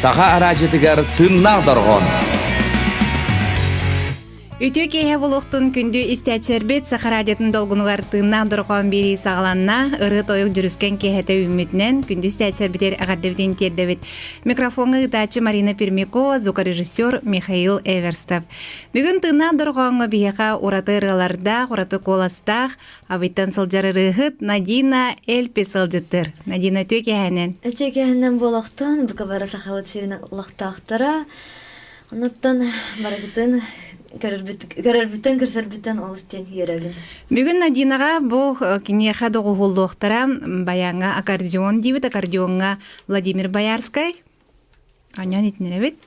Саха араадьытыгар тыыннаах дорҕоон. Үтүө киэһэ буолуохтун күндү истээччилэрбит Саха радиотын долгунугар тыыннаах дорҕоон биэрии саҕаланна. Ырыа-тойук дьүрүскэн киэһэтэ үүммүтүнэн күндү истээччилэрбитигэр эҕэрдэбитин тиэрдэбит. Микрофоҥҥа ыытааччы Марина Пермякова, звукорежиссер Михаил Эверстов. Бүгүн тыыннаах дорҕооҥҥо биһиэхэ ураты ырыалардаах, ураты куоластаах Абыйтан сылдьар ырыаһыт Надина Эльпи сылдьыттыр. Надина үтүө киэһэнэн. Үтүө киэһэнэн буолуохтун, бука бары сахабыт сирин олохтоохторо. Онуттан барыгытын көрөрбүттэн көрсөрбүттэн олус диэн үөрэбин. Бүгүн Надинаҕа бу киниэхэ доҕуһуоллуохтара баяҥҥа аккордеон диибит, аккордеоҥҥа Владимир Боярскай. Анньан итинэбит.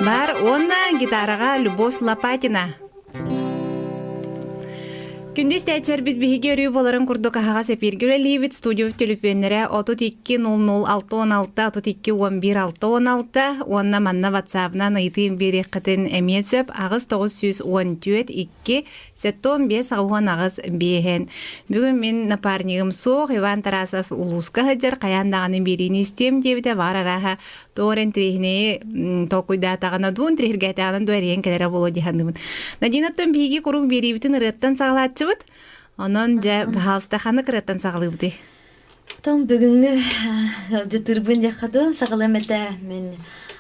Бар уонна гитараҕа Любовь Лопатина. Күндү истээччилэрбит биһиги өрүү буоларын курдук аһаҕас эпииргэ үлэлиибит. Студия төлөпүөннэрэ 32 00 616 32 11 616 уонна манна WhatsApp-нан ыйытыым биэриэххитин эмиэ сөп. Аҕыс 914 2 75 88 биэһэн. Бүгүн мин напарнигым суох Иван Тарасов улууска сылдьар хайаан даҕаны биэриини истиэм диэбитэ баар арааһа туох эрэ интэриэһинэйи толкуйдаатаҕына дуу интэриэһиргээтэҕинэ дуу эрийэн кэлэрэ буолуо дии саныыбын. Надинаттан биһиги куруук биэриибитин ырыаттан саҕалааччыбыт. Онон дьэ баһаалыста ханнык ырыаттан саҕалыыбытый? Том бүгүҥҥү ыалдьытырбын диэххэ дуу саҕалыам этэ мин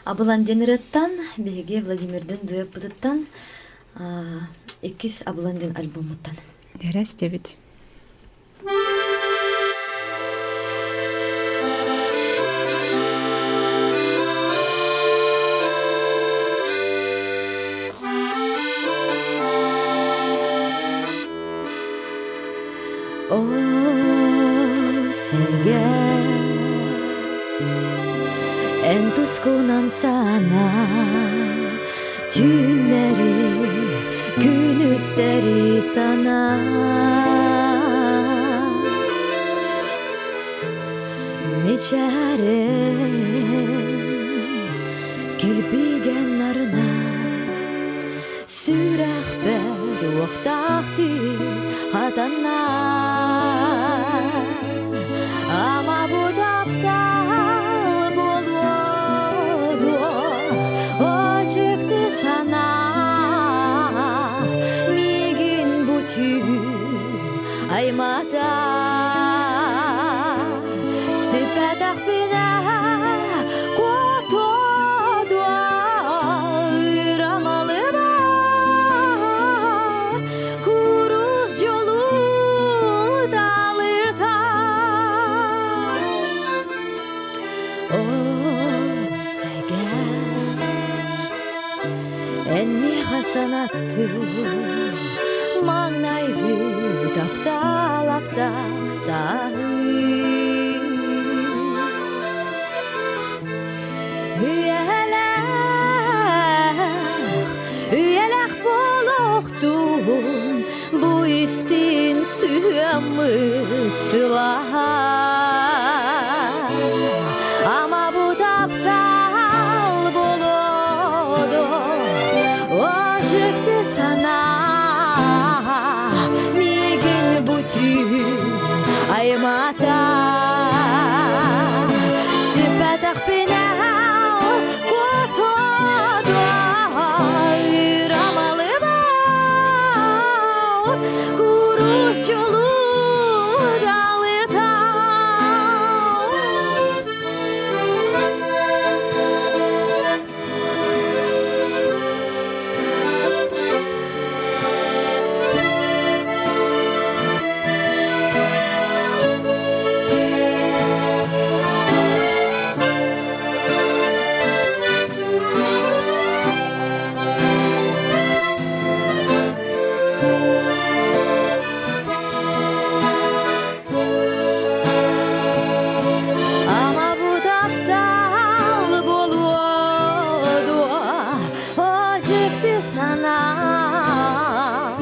Абылан диэн ырыаттан биһиги Владимирдын дуэппытыттан иккис Абылан диэн альбоммуттан. Дэрэ истэбит. О сэгэ эн тускунан сана Түүннэри, күнүстэри санаа Мичээрин килбиген нарына Сүрэхпэр уохтаахтыы хатанна Ама бу таптал буолуо дуо Очыкты санаа миигин бу түүн аймата Сиппэтэхпинэ куотуо дуо ырамалыма Курус дьолу талыта Эн миэхэ санаттын маҥнайгы тапталаптах саһыы Үйэлээх, үйэлээх буолуохтун бу истин сыһыаммыт сылаһа. Ама бу таптал болоодо, ачыкты санаа миигин бу түүн аймата. Сиппэтэхпинэ Курус дьолу далыта. Ама бу таптал буолуо дуо, Ожикти санаа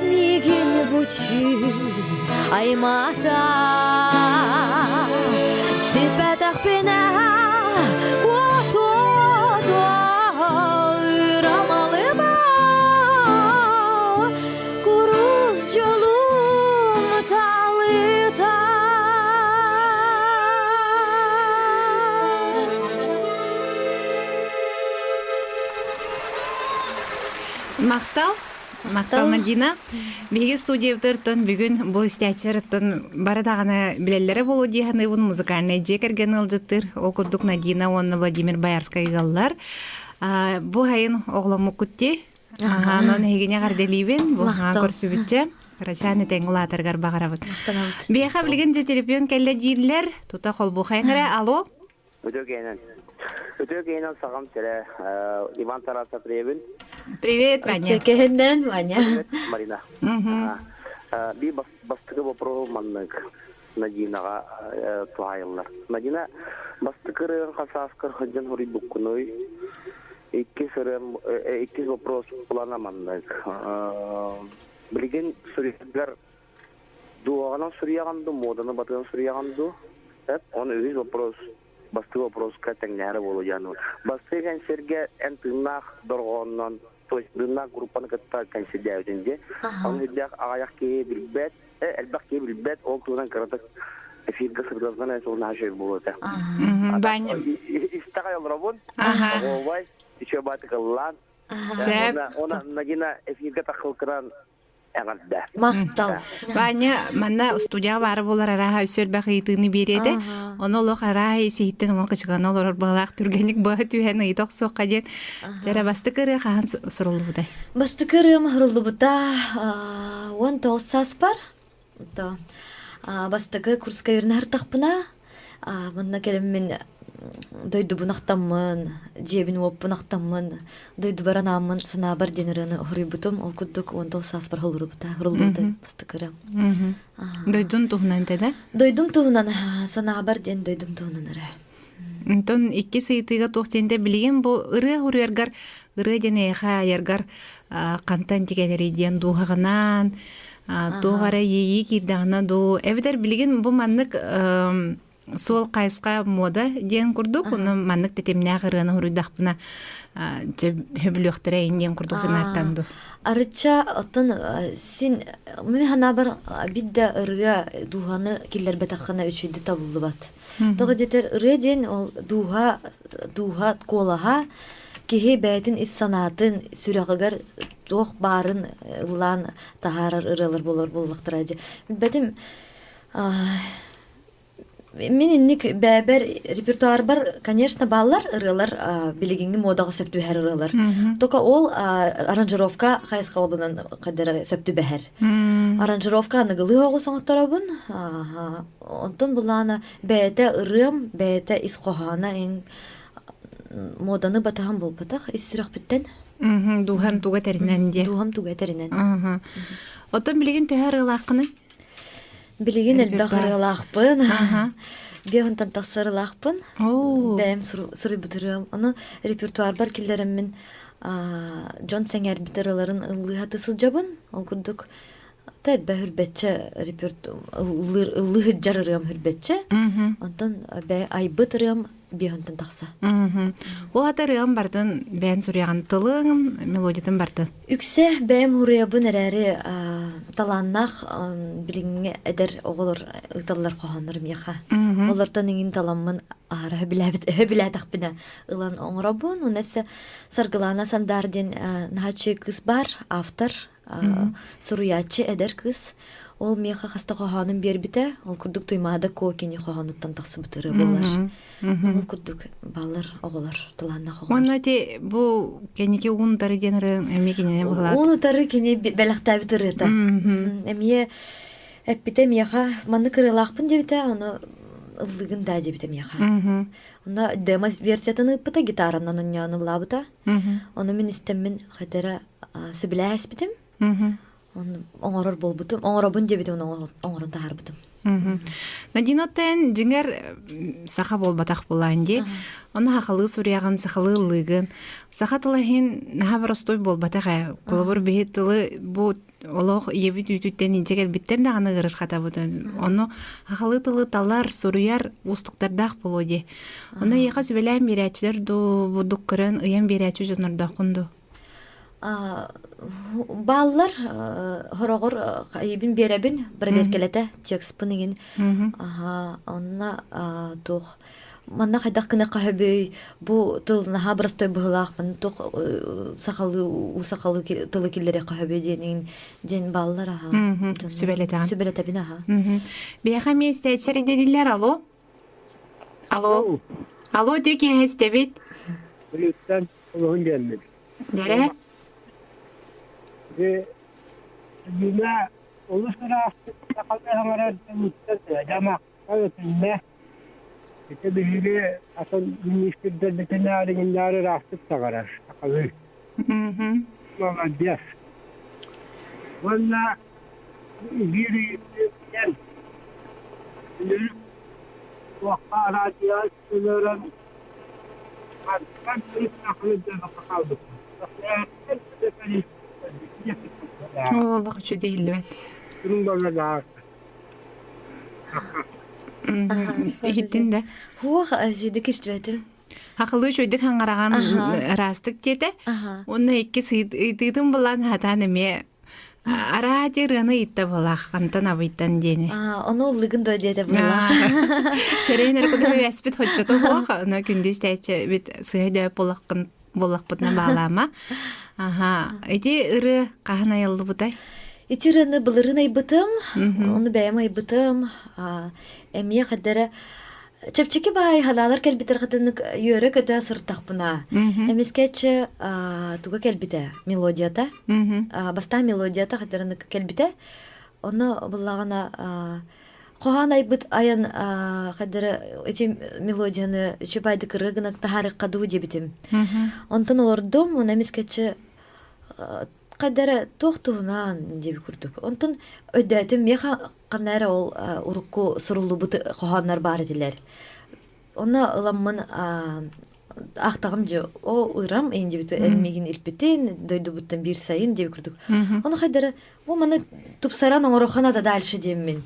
миигин бу түүн аймата. Сиппэтэхпинэ куотуо дуо ырамалыма курус дьолум талыта. Махтал. Махтал Надина. Биһиги студиябытыттан бүгүн бу истээччилэриттэн бары даҕаны билэллэрэ буолуо дии саныыбын музыкальнай дьиэ кэргэн ыалдьыттыыр. Ол курдук Надина уонна Владимир Боярскай ыаллар. Бу сайын оҕоломмуккут дии. Онон эһигини эҕэрдэлиибин. Бу көрсүбүччэ. Кырачаан этэҥ улаатаргар баҕарабыт. Биэхэ билигин дьэ телефон кэллэ дииллэр. Тута холбуохайын эрэ. Алло. Үтүө киһинэн. Үтүө киһинэн саҕам сирэ. Иван Тарасов привет. Привет, Ваня. Киһинэн, Ваня. Привет, Марина. Би бастакы вопрос маннык Надинаҕа туһаайыллар. Надина, бастакы ырыаҥ хасааскар сылдьан хоруйбуккунуй? Иккис ырыам, иккис вопрос плана маннык. Билигин суруйаргар Дуоҕанан суруйаҕын дуу, муоданы батыһан суруйаҕын дуу? Эп, оны үһүс вопрос, бастакы вопроска тэҥнэһэрэ буолуо диэн. Бастакы кэнсиэргэ эн тыыннаах дорҕооннон, то есть тыыннаах группаны кытта кэнсиэрдээбитин дии. Ону үрдээх аҕыйах киһи билбэт, элбэх киһи билбэт, ол туһунан кыратык эфиргэ сырдатан эн суолун наһаа буолуо этэ. Ваня. Истэҕэй олоробун, оҕуобай, үчүгэй баатыкыллаан. Сөп. Она Надина эфиргэ таххылкынан эҕэрдэ. Махтал. Ваня, манна студияҕа баара буолар арааһа өссө элбэх ыйытыыны биэриэтэ. Ону олох арааһа исиһиттэн оҥор кычыгана олорор быһалаах түргэнник быһа түһэн ыйыта охсуохха диэн. Дьэрэ бастакы ырыа хаһан суруллубутай? Бастакы ырыам суруллубута 19 сааспар. То бастакы курска үөрэнэ манна кэлэммин дойдубун ахтаммын, дьиэбин-уоппун ахтаммын, дойдубар анааммын санаабар диэн ырыаны хоруйбутум. Ол курдук 19 сааспар холурубута, хоруллубута бастакы ырыам. Дойдун туһунан этэ да? Дойдум туһунан санаабар диэн дойдум туһунан ырыа. Онтон иккис ыйытыыга туох диэнтэ билигин бу ырыа хуруйаргар ырыа диэн эйиэхэ айаргар хантан тигэнэрий диэн дууһаҕынаан туох эрэ иэйии киирдэҕинэ дуу эбэтэр билигин бу маннык суол хайысха муода диэн курдук ону маннык тэтимнээх ырыаны хуруйдахпына дьэ хөбүлүөхтэрэ ин диэн курдук санааттан дуу Арычча оттон син мин санаабар бидда ырыа дууһаны киллэрбэтэххинэ үчүйдэ табыллыбат. Тоҕо диэтэр ырыа диэн ол дууһа дууһа куолаһа киһи бэйэтин ис санаатын сүрэҕигэр туох баарын ыллаан таһаарар ырыалар буолар буоллахтара дьэ. Билбэтим мин инник бэйэбэр репертуарбар конечно бааллар ырыалар билигиҥҥи муодаҕа сөп түбэһэр ырыалар. Только ол аранжировка хайысхалабынан хайдара сөп түбэһэр. Аранжировка аныгылыы оҕус оҥотторобун. Онтон былаана бэйэтэ ырыам, бэйэтэ ис хоһооно эн муоданы батыһан буолбатах ис сүрэхпиттэн. Дууһам туга тэринэн диэ. Дууһам туга тэринэн. Оттон билигин төһө ырыалааххыный? Билигин элбэх ырыалаахпын. Биэһинтэн тахса ырыалаахпын. Бэйэм суруйбут ырыам. Ону репертуарбар киллэрэммин дьон сэҥээрбит ырыаларын ыллыы сылдьабын. Ол курдук Тэлбэ хүрбэччэ ыллыыр ыллыы сылдьар ырыам хүрбэччэ. Онтон бэйэ айбыт ырыам биэһинтэн тахса. Ол ата ырыам бартын бэйэн суруйаҕын тылыҥ, мелодиятын бартын. Үксэ бэйэм уруйабын эрээри талааннаах билиҥҥи эдэр оҕолор ыыталлар хоһооннор миэхэ. Олортон иҥин таламмын аһара өбүлээбит өбүлээтэхпинэ ылан оҥоробун. Уонна Саргылаана Сандар диэн наһааччы кыыс баар, автор суруйааччы эдэр кыыс ол миэхэ хаста хоһоонун биэрбитэ ол курдук Туймаада Кокини хоһоонуттан тахсыбыт ырыа буолар ол курдук баллар оҕолор талааннаах оҕолор Уонна ити бу кэнники уун утары диэн ырыа эмиэ кинини быһылаат уун утары кини бэлэхтээбит ырыата эмиэ эппитэ миэхэ маннык ырыалаахпын диэбитэ ону ыллыгын даа диэбитэ миэхэ онно демо версиятын ыыппыта гитаранан онньоон ыллаабыта ону мин истэммин хатера сөбүлээспитим. Оҥорор буолбутум, оҥоробун диэбитим, оҥорон таһаарбытым. Надина оттон дьиҥэр саха буолбатах булаан дии. Ону сахалыы суруйаҕын, сахалыы ыллыыгын. Саха тыла иһин наһаа боростуой буолбатах ээ. Холобур биһи тылы бу олох ийэбит үүтүттэн инчэ кэлбиттэр даҕаны ыарырҕатабыт. Ону сахалыы тылы талар, суруйар уустуктардаах буолуо дии. Ону эйиэхэ сүбэлээн биэрээччилэр дуу, бурдук көрөн ыйан биэрээччи дьоннордооххун дуу? Бааллар хороҕор айыбын биэрэбин бэрэбиэркэлэтэ текспын иҥин онно туох. Манна хайдах гыныахха сөбүй? Бу тыл наһаа боростуой быһыылаах, манна туох сахалыы уу сахалыы тылы киллэриэххэ сөбүй диэнин диэн бааллар аха. Сүбэлэтэҕин. Сүбэлэтэбин аха. Биһиэхэ эмиэ истээччилэр дедиллэр алло. Алло. Алло үтүө киэһэ истэбит. Бүлүүттэн олуһун диэммит. Дэрэ. Ити Дина олус ыраахтык сахалыы саҥарар дьонуттан дьамах Итиннэ ити биһиги атын миниистирдэрбитинээри иҥиннээри ыраахтык саҥарар сахалыы. Молодец. Уонна биир ыйытыынан үнүрүк туохха араадьыйаҕа өлөрөн хантан төрүт сахалыы дьаһалта хаалбыппын. Олох үчүгэй иһиллибэт. Иһиттин да. Хуох жидик истибэтим. Хахылыы үчүгэйдик хаҥараҕан ыраастык диэтэ. Уонна иккис ыйытыытын булан хатаан эмиэ араати ырыаны ыйытта буолаах хантан абыйтан диэни. Ону ыллыгын да диэтэ буолаах. Сэрейн эрэ кудуһу эспит хоччото хуох, ону күндү истээччи бит сыһа дөп буолаххын буоллахпытына баалаама. Аха, ити ырыа хаһан айыллыбытай? Ити ырыаны былырыын айбытым, ону бэйэм айбытым. Эмиэ хаддара чэпчэки баай ханаалар кэлбитэр хатынык үөрэ-көтө сыртахпына. Эмискэччи туга кэлбитэ мелодията. Бастаан мелодията хаддарынык кэлбитэ. Ону буллаҕына Хоһоон айбыт айан хаддара ити мелодияны үчүбайды кырыы гына таһаарыахха дуу диэбитим. Онтон олордум, уонна эмискэччи хаддара туох туһунан диэби курдук. Онтон өйдөөтүм, миэхэ ханна эрэ ол урукку суруллубут хоһооннор баар этилэр. Онно ыламмын ахтаҕым дьэ о ырам ин диэбит эн миигин илпитин дойдубуттан биир сайын диэбит курдук. Ону хайдара бу маны тупсаран оҥороххо да дальше диэммин.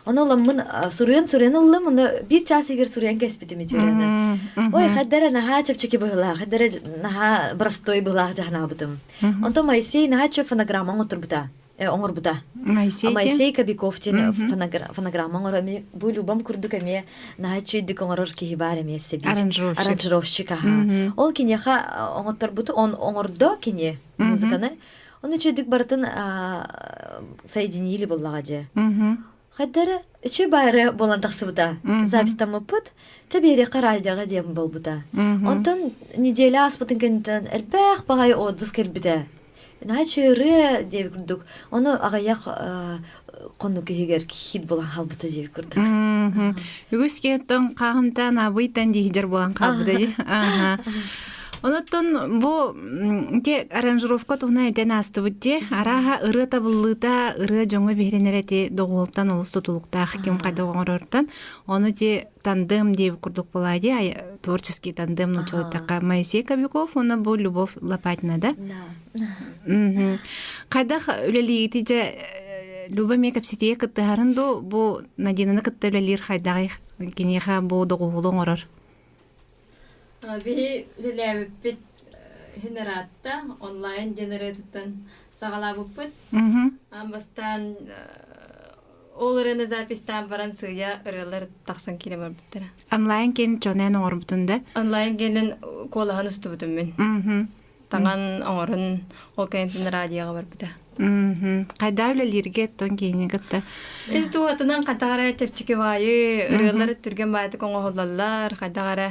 Ону ыламмын суруйан-суруйан ыллым, ону биир чаас иһигэр суруйан кэспитим итирени. Ой, хайдара наһаа чэпчэки быһылаах, хайдара наһаа простой быһылаах дьаһанаабытым. Онтон Моисей наһаа чөп фонограмма оҥотторбута. Оҥорбута. Моисей Кобяков диэн фонограмма оҥоро эми бу Любам курдук эмиэ наһаа үчүгэйдик оҥорор киһи баар эмиэ сэбиир. Аранжировщик. Аранжировщик аха. Ол киниэхэ оҥотторбуту он оҥордо кини музыканы. Оны үчүгэйдик барытын соединили буллаҕа дьэ. Хайдары үчүгэй баары буолан тахсыбыта. Записьтаммыппыт, чэ биэриэххэ радиоҕа диэн буолбута. Онтон неделя ааспытын кэнниттэн элбэх баҕайы отзыв кэлбитэ. Наһаа ырыа диэбит курдук. Ону аҕыйах хонук иһигэр хит буолан хаалбыта диэбит курдук. Үгүс киһиттэн хаһантан абыйтан дииһдэр буолан хаалбыта дии. Онуттан бу те аранжировка туһунан этэн аастыбыт дии. Арааһа ырыа табыллыыта, ырыа дьоҥҥо биһирэнэр эти доҕуһуолтан олус тутулуктаах ким хайдах оҥорортон. Ону ти тандем диэбит курдук буолаа дии. Творческий тандем нууччалыттахха Моисей Кобяков уонна бу Любовь Лопатина да? Хайдах үлэлиигити дьэ Люба эмиэ кэпсэтиигэ кыттыһарын дуу, бу Надинаны кытта үлэлиир хайдаҕый киниэхэ бу доҕуһуолу оҥорор? Биһи үлэлээбиппит иһин ыраатта, онлайн диэн ырыатыттан саҕалаабыппыт. Аан бастаан ол ырыаны записьтаан баран сыыйа ырыалар тахсан киирэн барбыттара. Онлайн киэн дьонен оҥорбутун да? Онлайн киэнин куолаһын устубутум мин. Таҥан оҥорон ол кэнниттэн радиоҕа барбыта. Хайдаа үлэлииргэ оттон киһини кытта? Ис дууһатынан хайдах эрэ чэпчэки баайы, ырыалар түргэн баайдык оҥоһуллаллар, хайдах эрэ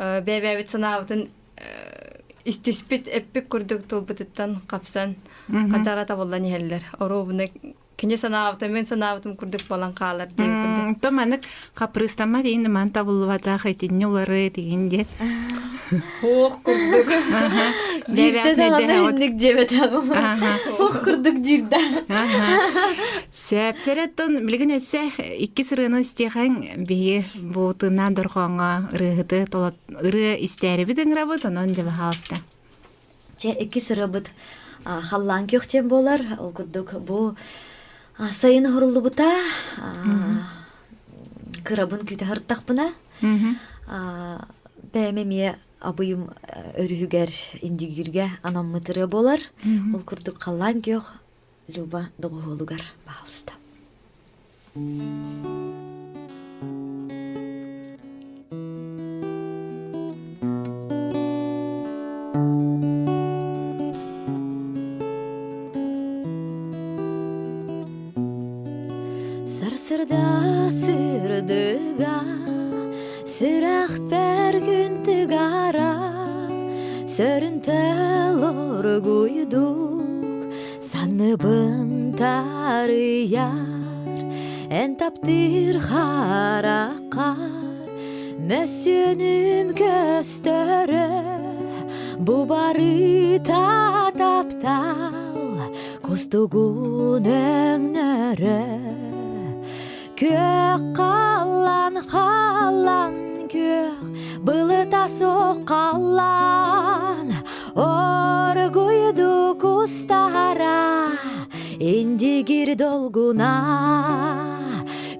бэйэ-бэйэбит санаабытын истиспит, эппит курдук тылбытыттан хапсан хайдах эрэ табыллан иһэллэр. Оруобуна кини санаабыта мин санаабытым курдук буолан хаалар диэн курдук. То маннык хапрыыстаммат иин ман табыллыбатах итинни улары тигин диэн. Хуох курдук. Биирдэ даҕаны инник диэбэтэҕим. Хуох курдук диир да. Сөптөрөттон билигин өссө икки сырыаны истиэхэҥ биһи бу тыыннаан дорҕооҥҥо ырыаһыты толот ырыа истээрибит ыҥырабыт онон дьэ баһаалыста. Чэ, иккис ырыабыт халлаан күөх диэн буолар. Ол курдук бу сайын оһоруллубута кырабын күүтэ сырыттахпына бэйэм эмиэ абыйым өрүһүгэр Индигиргэ анаммыт ырыа буолар. Ол курдук халлаан күөх Люба доҕуһуолугар баҕалыста. Сарсыарда сырдыга, сүрэхпэр күн тыгара, сөрүнтэл оргуйдук санныбын таарыйар, эн таптыыр хараххар мөссүөнүм көстөрө, бу барыта таптал Кустугун өҥнөрө Күөх халлан халлан күөх былыта суох халлан Оргуйду кустара Индигир долгуна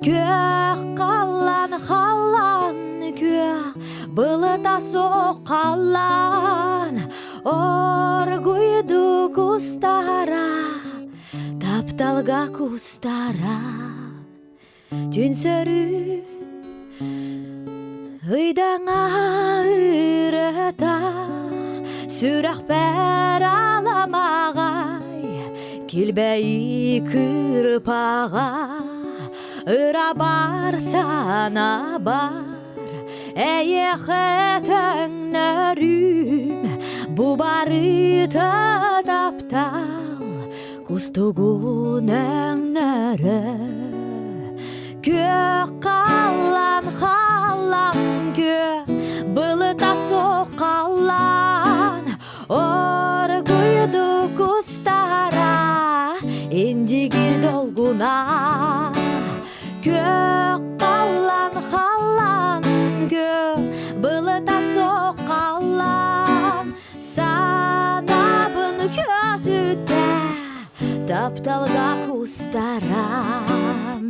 Күөх халлан халлан күөх былыта суох халлан Оргуйду кустара, тапталга кустара, Түн сөрүн ыйдаҥа ырыта, Сүрэхпэр аламаҕай, килбэйи кырпаҕа, Ырабар санабар Эйиэхэ төҥнөрүүм бу барыта таптал кустугун өҥнөрө Күөх халлан халлан күөх былыта суох халлан оргуйду кустара индигир долгуна Күөх халлан халлан күөх былыта суох халлан санаабын көтүтэ тапталга кустаран.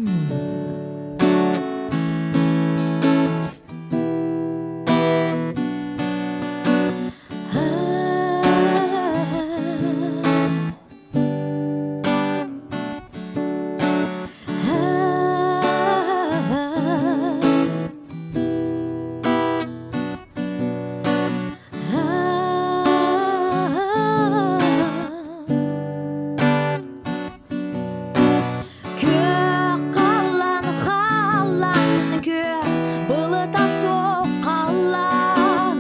Күөх халлан халлан күөх былыта суох халлан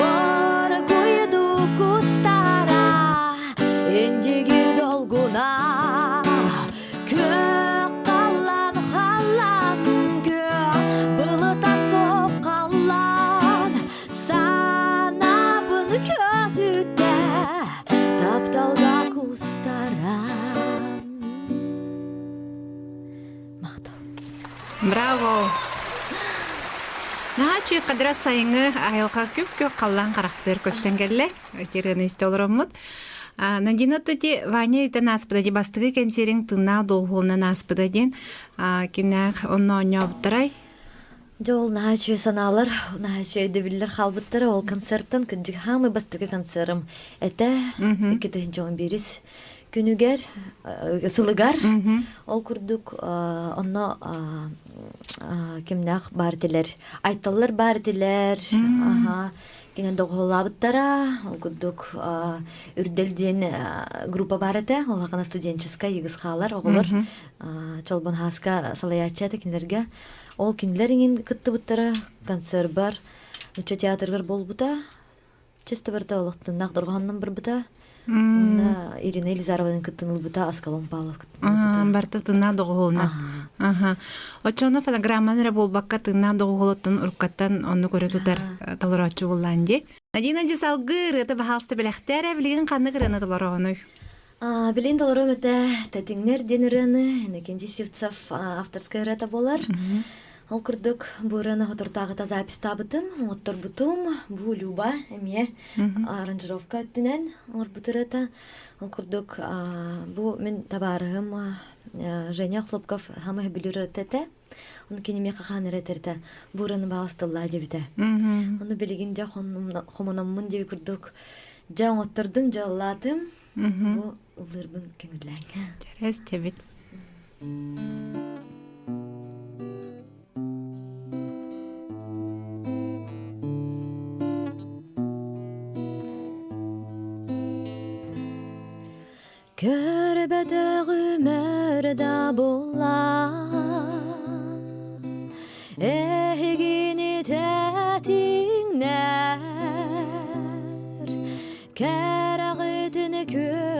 оргуйду кустара Индигир долгуна күөх халлан халлан күөх былыта суох халлан санаабын көтүтэ тапталга кустаран Махтал. Браво! Наһаа үчүгэй кадра сайыҥҥы айылҕа күп-күөх халлаан харахпытыгар көстөн кэллэ. Итирыаны истэ олороммут. Надина Тути Ваня итен ааспыта ди бастакы кэнсиэриҥ тыыннаах доҕуһуолунан ааспыта диэн кимнээх онно оонньообуттарай? Дьэ ол наһаа үчүгэй санаалар, наһаа үчүгэй өйдөбүллэр хаалбыттара. Ол концертан кырдьык хаамый бастакы концерым этэ. 2011 күнүгэр, сылыгар. Ол курдук онно кимнээх баар этилэр, айталлар баар этилэр. Аха. Кинен доҕуһуллаабыттара. Ол курдук Үрдэл диэн группа баар этэ. Ол хакана студенческай йыгыс хаалар оҕолор. Чолбон Хааска салайааччы этэ кинилэргэ. Ол кинилэр иҥин кыттыбыттара концербар Нучча театрыгар буолбута. Чисто барыта олохтуннаах дорҕооннон барбыта. Уонна Ирина Елизарованы кыттын ылбыта, Аскалон Павлов кыттын ылбыта. Барыта тыыннаах доҕуһуолунан. Аха. Оччону фонограмманы эрэ буолбакка тыыннаах доҕуһуолуттан уруккаттан онну көрө тутар толорооччу буоллаан дии. Надина дьэ салгыы ырыата баһаалыста бэлэхтээр билигин ханнык ырыаны толороҕунуй? Билин толоруом этэ Тэтиҥнэр диэн ырыаны Иннокентий Сивцев авторскай ырыата буолар. Ол курдук бу ырыаны хотуртааҕыта записьтаабытым, оҥотторбутум. Бу Люба эмиэ аранжировка өттүнэн оҥорбут ырыата. Ол курдук бу мин табаарыһым Женя Хлопков хамы бүлүр ырыата этэ. Ону кини миэхэ хаан эрэ этэрдэ бу ырыаны баҕастыллаа диэбитэ. Ону билигин дьэ хомономмун диэби курдук дьэ оҥоттордум, дьэ ыллаатым. Бу ыллыырбын көҥүллээҥ. Чэрэс тэбит. Көрбөтөҕүм өр да буллар.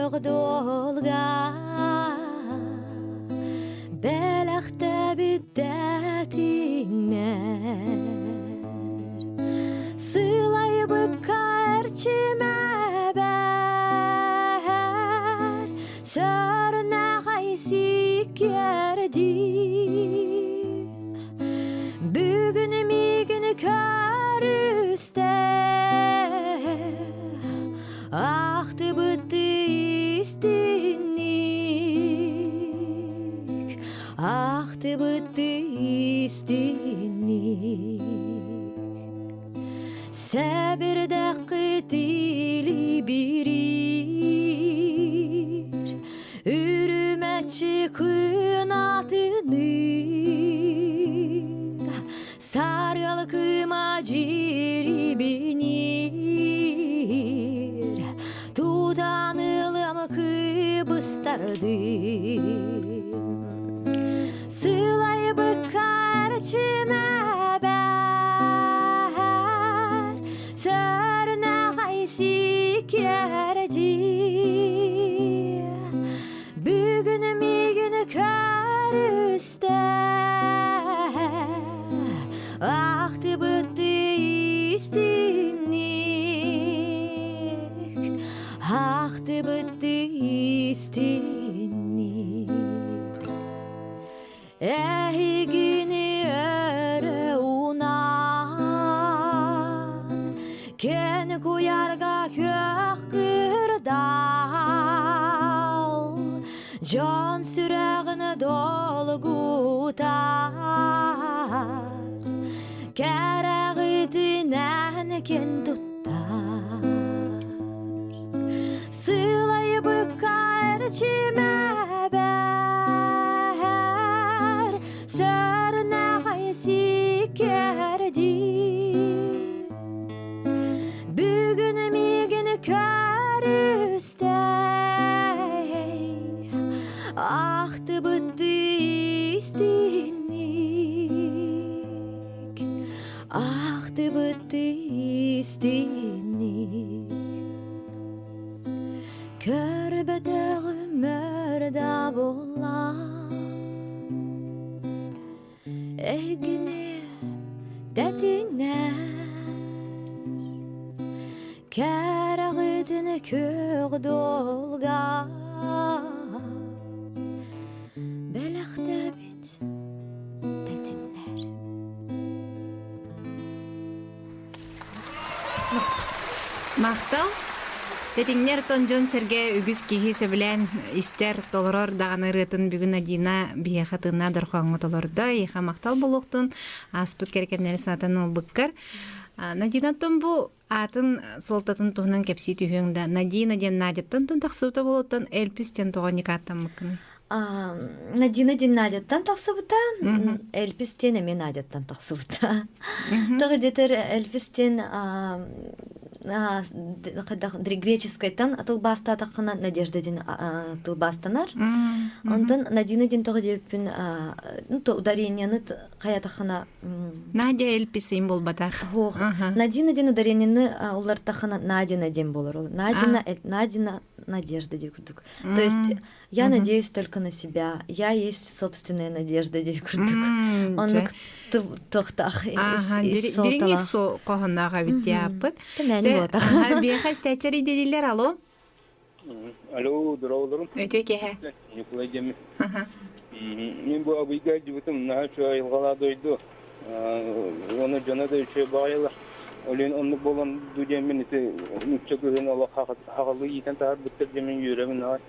күөх дуолга бэлэхтэбит тэтиҥнэр Сылайбыкка эрчимэбэр Сөрнэҕэй сиккиэрдии Бүгүн миигин көрүстэ Ахтыбыт истинник Ахтыбыт истинник Сэбирдэххит илибириир Үрүмэччи кынатыныы Сарыал кыма дьирибиниир Тутан ылыам кыбыстардыы Сылайбыкка эрчимэбэр Сөрнэҕэй сиккиэрдии Бүгүн миигин көрүстэ Ахтыбыт истинник Ахтыбыт истинник Эһигини өрө уунан Кэн куйарга күөх кырдал Дьон сүрэҕин долгутар Кэрэҕитинэн кин туттар Сылайбыкка эрчимэбэр Сөрнэҕэй сиккиэрдии Бүгүн миигин көрүстэ Ахтыбыт истинник Ахтыбыт истинник Көрбөтөҕүм өр да буолла Эһигини тэтиҥнэр Кэрэҕитин күөх дуолга Бэлэхтэбит тэтиҥнэр Махтал. Тэтиҥнэр тон дьон-сэргэ үгүс киһи сөбүлээн истэр, толорор даҕаны ырыатын бүгүн Надина биһиэхэ тыынна дорхооҥҥо толордо. Эйиэхэ махтал буолуохтун, ааспыт кэрэ кэмнэри санатан ылбыккар. Надина тон бу аатын суолтатын туһунан кэпсии түһүөҥ да Надина диэн Надяттан тон тахсыбыта буолуоттан Эльпис диэн тоҕо никааттаммыккыный? Надина диэн Надяттан тахсыбыта, Эльпис диэн эмиэ Надяттан тахсыбыта. Тоҕо диэтэр Эльпис диэн греческайтан тылбаастаатаххына Надежда диэн тылбаастанар. Онтон Надина диэн тоҕо диэбиппин ударениены хайатаххына Надя Эльпис буолбатах. Надина диэн ударениены улартаххына Надина диэн буолар. Надина, Надина Надежда диэн курдук. То есть я надеюсь только на себя. Я есть собственная надежда диэн курдук. Оннук туохтаах Дириҥи со хоһонноох эбит диаппыт. Биэхэ истээччэр идэлилэр алло. Алло, здорово, Өтө кеһе. Николай Демин. Мен бу абыйга дьыбытым наһаа үчүгэй айылҕалаах дойду. Уонна дьоно да үчүгэй баҕайылар. Олен оннук буолан ду диэммин ити нуучча кыһын олох хаҕалыы иитэн таһаарбыттар диэммин үөрэбин аҕай.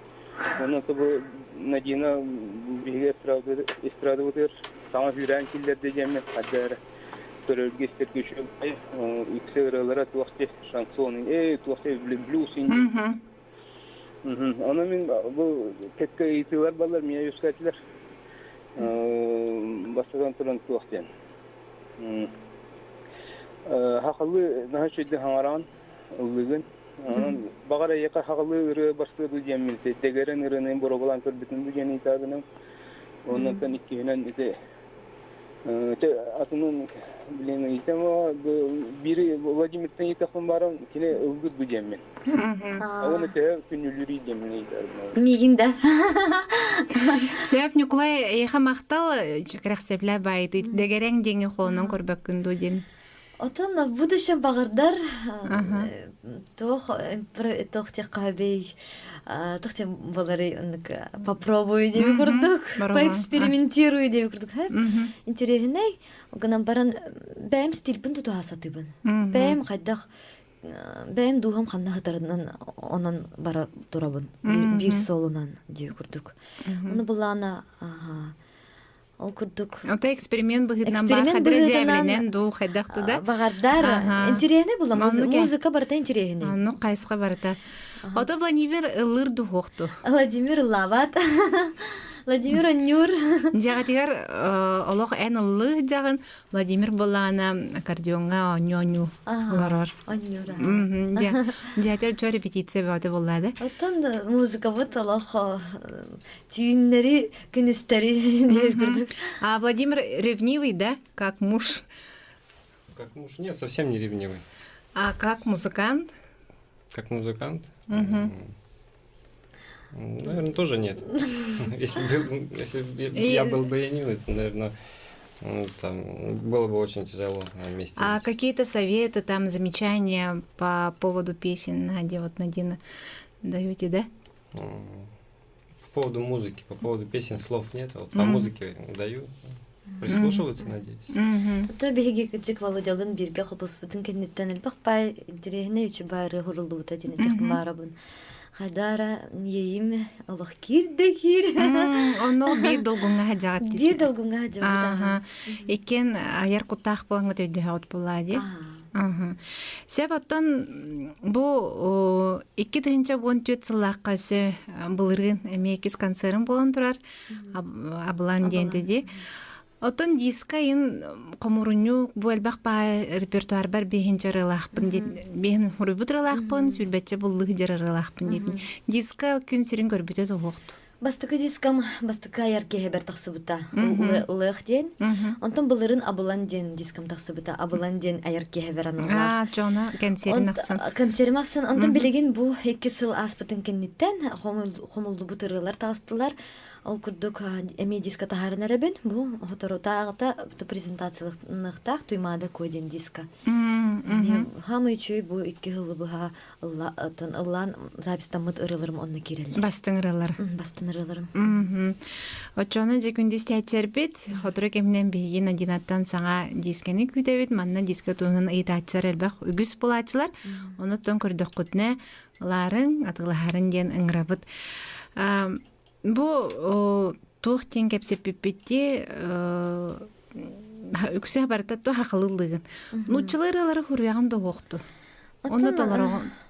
Онон бу Надина биһиги эстрадабытыгар саҥа сүүрээн киллэрдэ диэммин хайда эрэ көрөргө истэргэ үчүгэй үксэ ырыалара туох дии шансон туох дии блюз Ону мин бу кэккэ ыйытыылар баллар миэ үөскээтилэр. Бастатан туран туох диэн. Хахалы наһаа үчүгэйдик хаҥараан ыллыгын. Онон баҕар эйиэхэ хахалы ырыа барсыа дуу диэммин дэгэрэн ырыаны боруобалаан көрбүтүм дуу диэн ыйытаабыным. Оннуттан иккиһинэн ити атынын Блин, ыйтам биир Владимиртан ыйтахпын баран кини ылгыт бу диэммин. Оны төһө күнүлүүрүй диэммин ыйтарым. Миигин да. Сөп Ньукулай эйиэхэ махтал кэрэхсэбилэ баайды дэгэрэн диэҥи холонон көрбөккүн дуу диэн. Отон будущем баҕардар туох туох диэххэ туох диэн буоларый оннук попробую диэби курдук поэкспериментирую диэби курдук интэриэһинэй гынан баран бэйэм стильбин тутуһа сатыыбын бэйэм хайдах бэйэм дууһам ханна сытарынан онон бара турабын биир суолунан диэби курдук ону былаана Ол курдук. Ото эксперимент быһыытынан баар Эксперимент хадра быһыытынан дьээбэлэнэн дуу хайдах туда. Баҕардар интэриэһинэй була музыка барыта интэриэһинэй. Оннук хайысха барыта. Ото Владимир ыллыыр дуһуохту. Владимир ыллаабат. Владимир онньуур. Дьэҕитигэр олох эн ыллыы дьаҕын Владимир Булаана аккордеоҥҥа оонньуу-оонньуу олорор. Оонньуур. Дьээтэр чо репетиция бөҕөтө буоллаада. Оттон музыкабыт олох түүннэри, күнүстэри диир курдук. А Владимир ревнивый, да, как муж? Как муж? Нет, совсем не ревнивый. А как музыкант? Как музыкант? Угу. Наверное, тоже нет. Если бы, если бы я был бы ревнивый, то, наверное, там было бы очень тяжело вместе. А какие-то советы, там, замечания по поводу песен Надя, вот Надина даете, да? По поводу музыки, по поводу песен слов нет, вот по музыке даю. Прислушиваются, надеюсь. То биһиги кырдьык Володялын бииргэ холбоспутун кэнниттэн элбэх баай интэриэһинэй үчү баары хуруллубута диэн этиэхпин баарабын. Хадара иэйим олох киирдэ киир. Онно биир долгуҥҥа садьаҕат Биир долгуҥҥа садьаҕат. Иккиэн айар куттаах буолаҥҥыт өйдөһөҕүт буоллаа дии. Сөп оттон бу 2014 сыллаахха өссө былырыын эмиэ иккис концерым буолан турар Абылан диэн дии. Оттон диска ин хомурунньук бу элбэх баай репертуарбар биэһин ырыалаахпын диэн биэһин хуруйбут ырыалаахпын сүүрбэччэ буллуу дьар ырыалаахпын диэтин. Диска күн сирин көрбүтэ туһуохту. Бастакы дискам бастакы айар киэһэбэр тахсыбыта. Ылыах диэн. Онтон былырын Абылан диэн дискам тахсыбыта. Абылан диэн айар киэһэбэр аналлаах. Аа, дьоно кэнсиэрин ахсын. Кэнсиэрим ахсын. Онтон билигин бу икки сыл ааспытын кэнниттэн хомуллубут ырыалар таҕыстылар. Ол курдук эмиэ диска таһааран эрэбин. Бу соторутааҕыта презентациялыахтаах Туймаада Ко диэн диска. Эмиэ хаамай үчүгэй бу икки сылы быһа ыллаан записьтаммыт ырыаларым онно киирэллэр. Бастыҥ ырыалар. Бастыҥ ырыаларым. Оччону дьэ күндү истээччилэрбит, сотору кэминэн биһиги Надинаттан саҥа дискэни күүтэбит. Манна диска туһунан ыйытааччылар элбэх үгүс булааччылар. Онуттан көрдөххүтүнэ ылаарыҥ, атыылаһарыҥ диэн ыҥырабыт. Бу туох диэн кэпсэппиппит үксэ барыта туох хахалыыллыгын. Нууччалыы ырыалары хуруйаҕын да уохту. Онно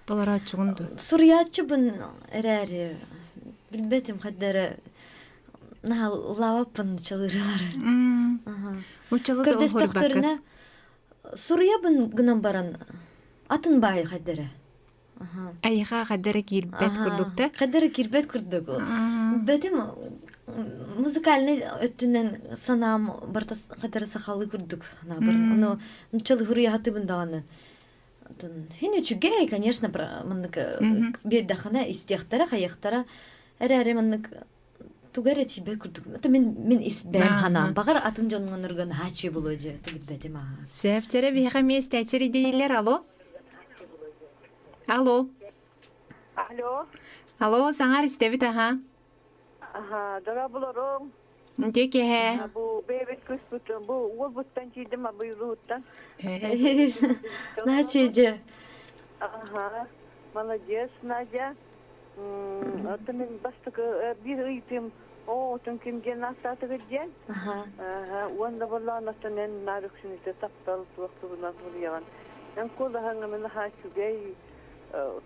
толорооччугун дуу? Суруйааччыбын эрээри билбэтим хаддара наһаа улаабаппын нууччалыы ырыалары. Нууччалыы да Көрдөстөхтөрүнэ суруйабын гынан баран атын баайы хаддара. Эйиэхэ хайда эрэ киирбэт курдук да? Хайда эрэ киирбэт курдук. Бэтим музыкальный өттүнэн санаам барыта хайда эрэ сахалыы курдук наабыр. Ону нуччалыы хуруйаһатыбын даҕаны. Хин үчүгэй, конечно, маннык биэрдэххинэ истиэхтэрэ, хайыахтара. Эрээри маннык тугу эрэ тиийбэт курдук. Это мин мин ис бэйэм ханаам. Баҕар атын дьонҥонорго наһаа үчүгэй буолуо дьэ, билбэтим аа. Сөп, биһиэхэ эмиэ истээччи дииллэр. Алло. Алло. Алло. Алло, саҥар истэбит аха. Аха, дорооболоруҥ. Үтүө киэһэ. Бу бэйэбит кыыспыт бу уолбуттан тиийдим абыйлууттан. Наһаа үчүгэй Аха, молодец, Надя. Оттон мин бастакы биир ыйытыым оҕотун ким диэн ааттаатыгыт диэн. Уонна буоллаҕына оттон эн наар үксүнүтэ таптал туох туһунан суруйаҕын. Эн куолаһыҥ наһаа үчүгэй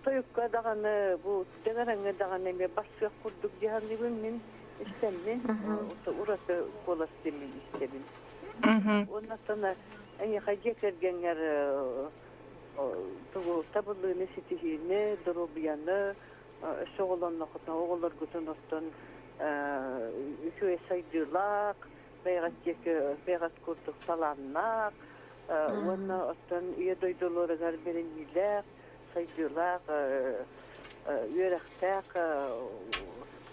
тойукка даҕаны бу дэҥэрэҥҥэ даҕаны эмиэ барсыах курдук дии саныыбын мин истэммин ураты куолас диэммин истэбин. Уонна оттон эйиэхэ дьиэ кэргэҥҥэр тугу табыллыыны ситиһиини, доруобуйаны өссө оҕолонноххутуна оҕолоргутун оттон үчүгэй сайдыылаах, бэйэҕит диэки бэйэҕит курдук талааннаах, Уонна оттон ийэ дойдуларыгар бэриниилээх, сайдыылаах, үөрэхтээх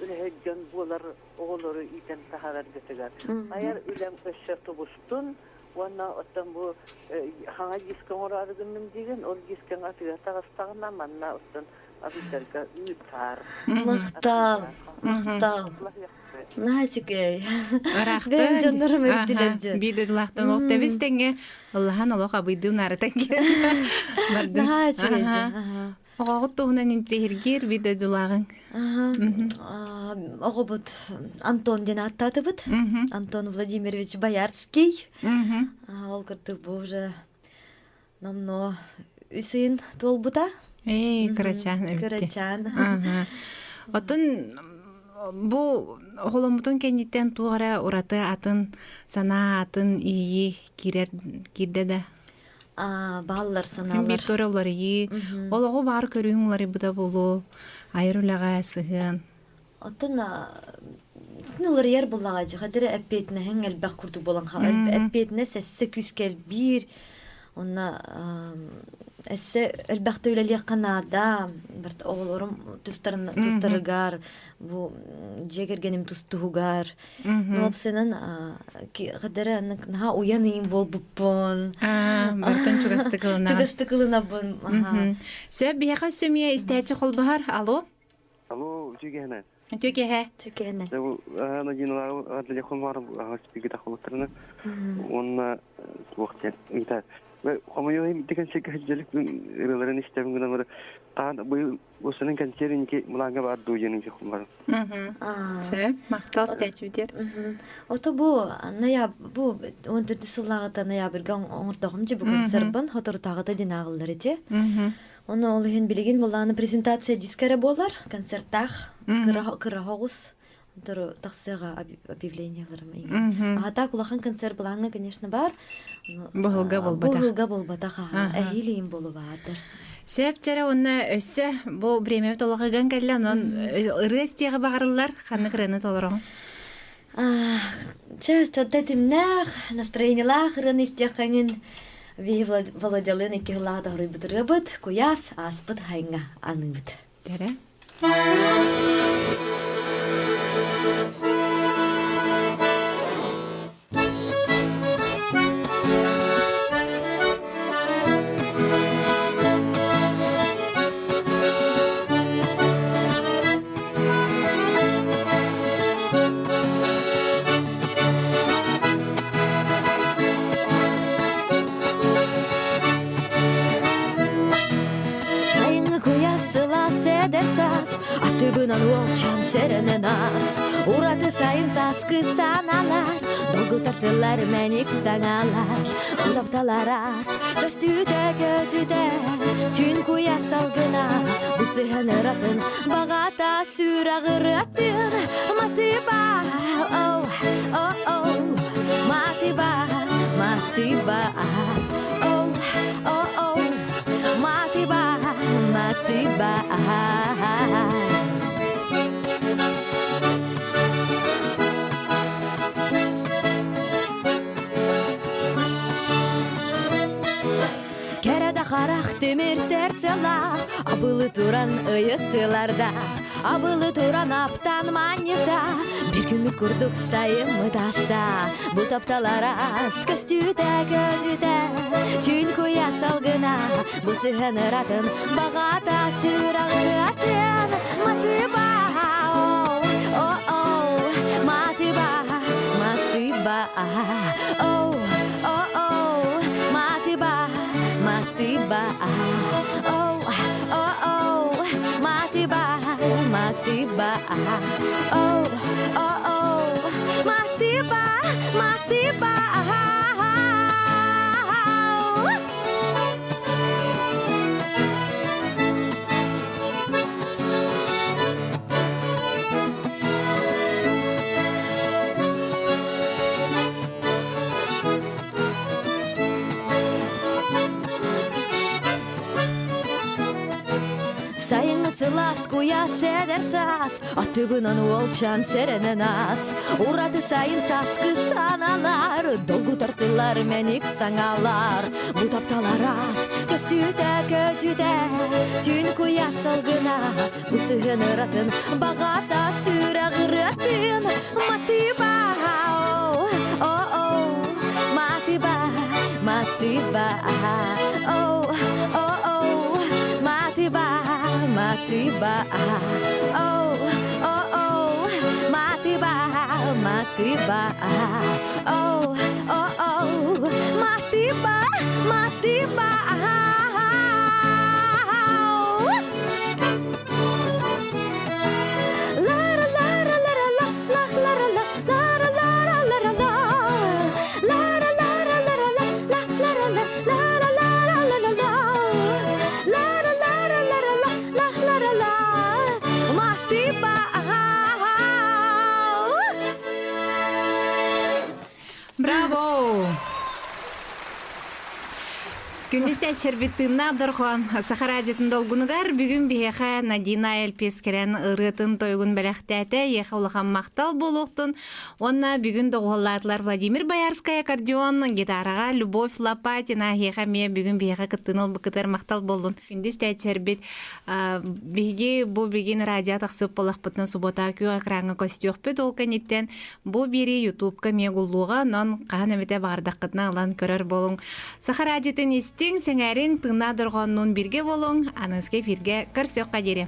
үлэһит дьон буолар оҕолору иитэн таһаараргытыгар. Айар үлэҥ өссө тубустун уонна оттон бу хаҥа диск оҥороору гынным диигин, ол дискэҥ атыыга таҕыстаҕына манна оттон абыйдарга ыытаар. Махтал, махтал. Наһаа үчүгэй. Ыраахтан. Бэйэм дьоннорум өрдүлэр дьон. Биир дойдулаахтан олох тэбис тэҥҥэ ыллаһан олох абыйдыы унаарытан бардын. Наһаа үчүгэй дьон. Оҕоҕут туһунан интириэһиргиир биир дойдулааҕыҥ. Оҕобут Антон диэн ааттаатыбыт. Антон Владимирович Боярский. Ол курдук бу уже номнуо үс ыйын туолбута. Эй, кырачаан эбитти. Кырачаан. Оттон бу оҕоломмутун кэнниттэн туох эрэ ураты атын санаа атын иэйии киирэр киирдэ да? Бааллар санаалар. Биир туора уларыйыы, олоҕу баар көрүүҥ уларыйбыта буолуо, айар үлэҕэ сыһыан. Оттон уларыйар буллаҕа дьиэхэ эппиэтинэһиҥ элбэх курдук буолан хаалар. Эппиэтинэс эссе күүскэ элбиир. Онно эссе элбэхтэ үлэлиэххэ наада. Оҕолорум тустарыгар, бу дьиэ кэргэним тустуһугар. Уопсайынан хадара наһаа уйан ыйым буолбуппун. Бартан чугастык ылына. Чугастык ылынабын. Сөп биһиэхэ өссө истээччи холбоһор. Алло. Алло, үтүө Үтүө киэһэ. Үтүө киэһэ. Надиналар телефон бар спикер тахылыктарына уонна туох диэн ыйытар. Хомойуох деген сиргэ сылдьалык ырыаларын истэбин гынан бары таан быйыл осының консервинки мылаанга бар дуу диэн бар. Сөп, махтал стәчүдер. Ото бу ная бу 14 сыллааҕыта ноябрьга оҥордоҕум дьи бу концербын хоторутааҕыта дин ааҕыллар ити. Ону ол иһин билигин булааны презентация диска эрэ буолар, концерттаах кыра оҕус Онтору тахсыаҕа объявленияларым иҥин. А так улахан концерт былааҥҥа, конечно, бар. Быһылга болбатах. Быһылга болбатах, эһиилиин болубаатыр. Сөп чэрэ уонна өссө бу время толоҕыган кэллэ, онон ырыа истиэҕи баҕарыллар, ханнык ырыаны толороҕун? Чэ, чодда тимнээх, настроениелаах ырыаны истиэххэҥин биһи Володялыын икки сыллааҕы тоһоруйбут ырыабыт, куйаас ааспыт хайҥа аныыбыт. Чэрэ. Сайыҥҥы куйаас сылаас эдэр саас Атыбынан уолчаан сэрэнэн аас Ураты сайын сааскы санаалар Долгутар тыллар мэник саҥалар Утапталар аас Көстүүтэ көтүтэ Түн куйаас салгына Бу сыһан ыратын Баҕата сүрэҕыратын Матыба oh oh oh Матыба Матыба oh oh oh Матыба Матыба Кэрэ да харах тимирдэр сыла Абылы туран ыйыттылар да Абылы туран аптан манньыта Бір күммүт курдук сайыммыт аста Бу тапталар ас көстүүтэ көтүтэ Түүн куйаас салгына Бу сыһан ыратын Баҕата сүрэҕыратын Матыба о о Матыба Матыба о о о Матыба Матыба о о о Матыба Матыба о о о Матыба Матыба Сайыҥҥы Сылаас куйаас эдэр саас, Атыбынан уолчан сэрэнэн аас. Ураты сайын сааскы саналар, Долгутар тыллар мэник саҥалар. Бу тапталар аас, көстүүтэ көтүтэ, Түүн куйаас салгына, Бу сыһыан ыратын, Баҕата сүрэх ырыатын, Матыба, о, о, матыба, матыба, о, о, о, матыба, матыба, о, о, о, матыба, матыба, о, о, о, матыба, матыба. Браво! Күндүс тәчербит тыыннаах дорхон Саха радиотын долгунугар бүгүн биһиэхэ Надина Эльпис кэлэн ырыатын тойугун бэлэхтээтэ иэхэ улахан махтал буолуохтун уонна бүгүн доҕуһаллаатылар Владимир Боярскай аккордеон гитараҕа Любовь Лопатина иэхэ эмиэ бүгүн биһиэхэ кыттыыны ылбыккытыгар махтал буоллун. Күндүс тәчербит биһиги бу билигин радио тахсып буоллахпытына суббота күөх экраҥҥа көстүөхпүт ол кэнниттэн Бу биэрии Ютубка эмиэ угуллуоҕа, онон хаһан эмитэ баҕардаххытына ылан көрөр буолуҥ. Саха радиотын истиҥ, сэҥээриҥ, тыыннаах дорҕооннуун бииргэ буолуҥ, аныгыскы эфиргэ көрсүөххэ диэри.